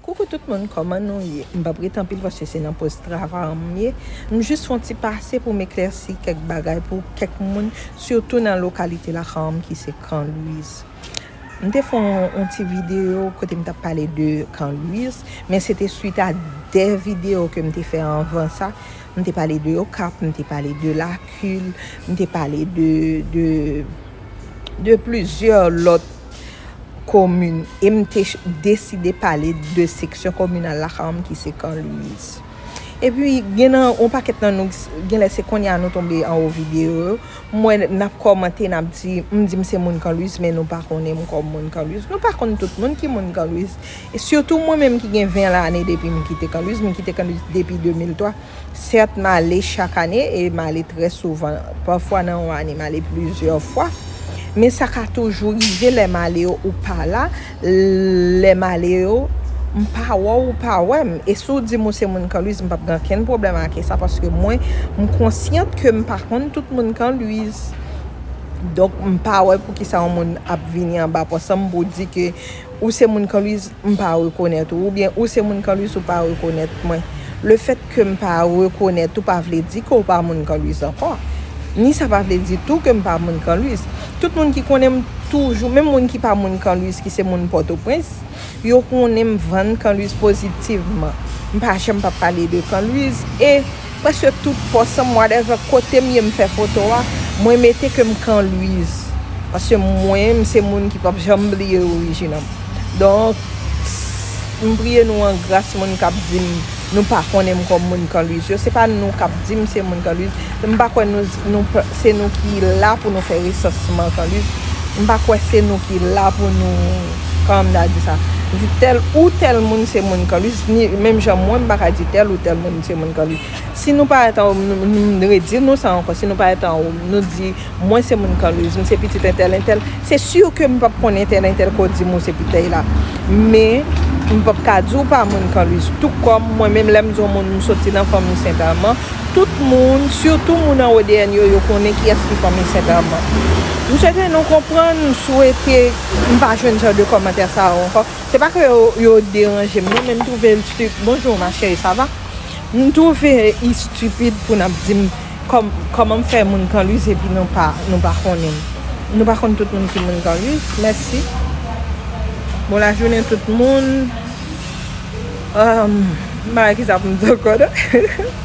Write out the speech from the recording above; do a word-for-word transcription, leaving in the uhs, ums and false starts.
Koukou tout moun, kòman nou ye? M p ap rete anpil paske se nan poz travay an m ye. M jis fè yon ti pase pou m eklèsi kèk bagay pou kèk moun, sitou nan lokalite lakay an m ki se Kan Lwiz. M te fè yon, yon ti videyo kote m t ap pale de Kan Lwiz, men se te swit a de videyo ke m te fè anvan sa. M te pale de Okap, m te pale de Lakil, m te pale de, de, de plizyè lòt komin. E m te ch- deside pale de seksyon kominal lakay an m ki se Kan Lwiz. Epi, gen nan yon pakèt nan nou, genlè se kounye a nou tonbe anwo videyo yo. M wè n ap kòmante, n ap di, m di m se moun Kan Lwiz, men nou pa konnen m kòm moun Kan Lwiz. Nou pa konn tout moun ki moun Kan Lwiz. E sitou mwen menm ki gen ven lane depi m kite Kan Lwiz, m kite Kan Lwiz depi de mil twa. Sèt, m ale chak ane e m ale trè souvan. Pafwa nan yon ane, m ale plizyè fwa. Men sa ka toujou rive lè m ale yo ou pa la. Lè m ale yo, m pa wè w, ou pa wè m. E si w di m ou se moun Kan Lwiz, m p ap gen okenn pwoblèm ak sa, paske mwen, m konsyant ke m pa konn tout moun Kan Lwiz. Donk, m pa wè poukisa yon moun ap vini anba pòs an m pou di ke ou se moun Kan Lwiz, m pa rekonèt ou, oubyen ou se moun Kan Lwiz, ou pa rekonèt mwen. Lefèt ke m pa rekonèt ou pa vle di ke w pa moun Kan Lwiz ankò. Ni sa pa vle di tou ke m pa moun Kan Lwiz. Tout moun ki konnen m toujou, menm moun ki pa moun Kan Lwiz, ki se moun Pòtoprens, yo konnen m vann Kan Lwiz pozitivman. M pa janm p ap pale de Kan Lwiz, e prèske tout pòs an m, whatever, kote m ye m fè foto a, mwen mete ke m Kan Lwiz. Paske mwen, m se moun ki p ap janm bliye orijin an m. Donk, m priye nou an gras, moun k ap di m nou pa konnen m kòm moun Kan Lwiz yo. Se pa nou k ap di m se moun Kan Lwiz. M pa kwè nou, nou p- se nou ki la pou nou fè resansman Kan Lwiz. M pa kwè se nou ki la pou nou, kòman m ta di sa, di tèl ou tèl moun se moun Kan Lwiz, ni menm jan mwen, m pa ka di tèl ou tèl moun se moun Kan Lwiz. Si nou parèt anwo, nou, nou redi nou sa ankò. Si nou parèt anwo, nou di, mwen se moun Kan Lwiz, m se pitit entèl entèl. Se si ke m p ap konn entèl entèl ke w di m ou se pitit la. Men, m p ap ka di w pa moun Kan Lwiz. Tou kòm mwen menm, lè m di yon moun m soti nan fanmi Sentèman, tout moun, sitou moun an O D N yo, yo konnen kiyès ki fanmi Sentèman. M swete nou konprann, m swete m pa jwenn jan de kòmantè sa yo ankò. Se pa ke yo, yo deranje m, non, men m twouve l stu- Bonjour, ma chérie, ça va? M twouve estipid pou n ap di m kòm, kòman m fè moun Kan Lwiz epi nou pa, nou pa konnen m. Nou pa konn tout moun ki moun Kan Lwiz. Mèsi. Bon lajounen tout moun. Um, m pa wè kisa pou m di ankò, non.